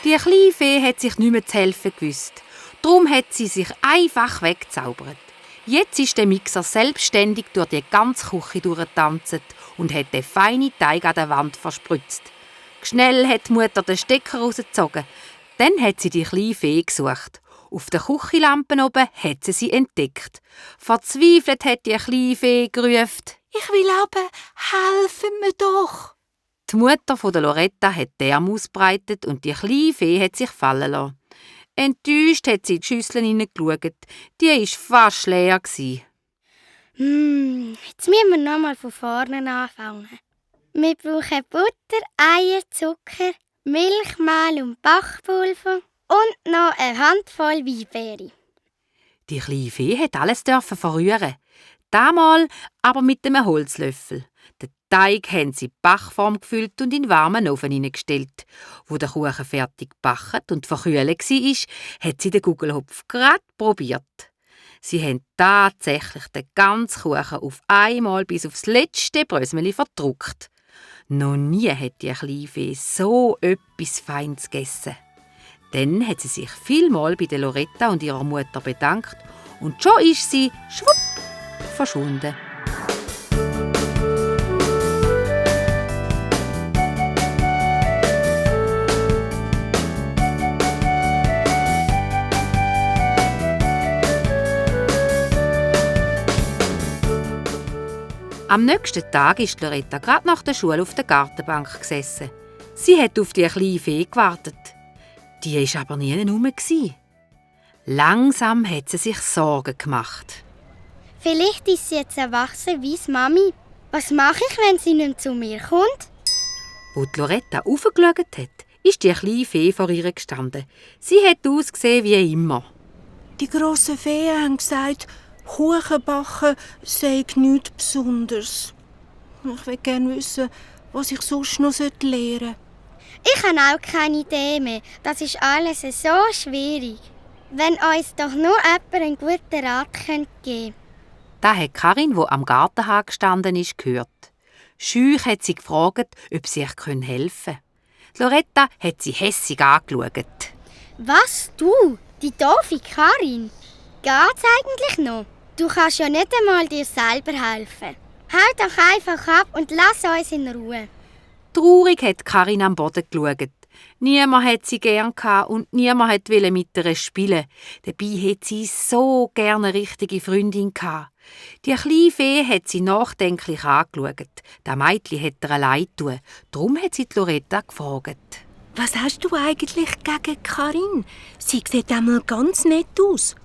Die kleine Fee hat sich nicht mehr zu helfen gewusst. Darum hat sie sich einfach weggezaubert. Jetzt ist der Mixer selbstständig durch die ganze Küche durchgetanzt und hat den feinen Teig an der Wand verspritzt. Schnell hat die Mutter den Stecker rausgezogen. Dann hat sie die kleine Fee gesucht. Auf der Küchenlampe oben hat sie entdeckt. Verzweifelt hat die kleine Fee gerufen: «Ich will aber, helfen mir doch!» Die Mutter von der Loretta hat die Arme ausbreitet und die kleine Fee hat sich fallen lassen. Enttäuscht hat sie in die Schüssel hineingeschaut. Die war fast leer. Jetzt müssen wir nochmal von vorne anfangen. Wir brauchen Butter, Eier, Zucker, Milch, Mehl und Backpulver und noch eine Handvoll Weinbeere. Die kleine Fee hat alles verrühren. Damals aber mit einem Holzlöffel. Den Teig haben sie in die Backform gefüllt und in den warmen Ofen hineingestellt. Wo der Kuchen fertig gebacken und verkühlt war, hat sie den Gugelhupf gerade probiert. Sie haben tatsächlich den ganzen Kuchen auf einmal bis aufs letzte Brösmeli verdruckt. Noch nie hat die kleine Fee so etwas Feines gegessen. Dann hat sie sich vielmal bei der Loretta und ihrer Mutter bedankt und schon ist sie schwupp verschwunden. Am nächsten Tag ist Loretta gerade nach der Schule auf der Gartenbank gesessen. Sie hat auf die kleine Fee gewartet. Die war aber nie herum. Langsam hat sie sich Sorgen gemacht. Vielleicht ist sie jetzt erwachsen wie die Mami. Was mache ich, wenn sie nicht zu mir kommt? Als die Loretta raufgeschaut hat, ist die kleine Fee vor ihr gestanden. Sie hat ausgesehen wie immer. Die grossen Feen haben gesagt, Kuchen backen sei nichts Besonderes. Ich will gerne wissen, was ich sonst noch lernen sollte. Ich habe auch keine Idee mehr. Das ist alles so schwierig. Wenn uns doch nur jemand einen guten Rat geben könnte. Das hat Karin, die am Gartenhag gestanden ist, gehört. Schüch hat sie gefragt, ob sie ihr helfen können. Loretta hat sie hässig angeschaut. Was, du? Die doofe Karin? Geht's eigentlich noch? Du kannst ja nicht einmal dir selber helfen. Halt doch einfach ab und lass uns in Ruhe. Traurig hat Karin am Boden geschaut. Niemand hat sie gern und niemand wollte mit ihr spielen. Dabei hat sie so gerne eine richtige Freundin gehabt. Die kleine Fee hat sie nachdenklich angeschaut. Das Mädchen hat ihr leid getan. Darum hat sie Loretta gefragt. Was hast du eigentlich gegen Karin? Sie sieht einmal ganz nett aus.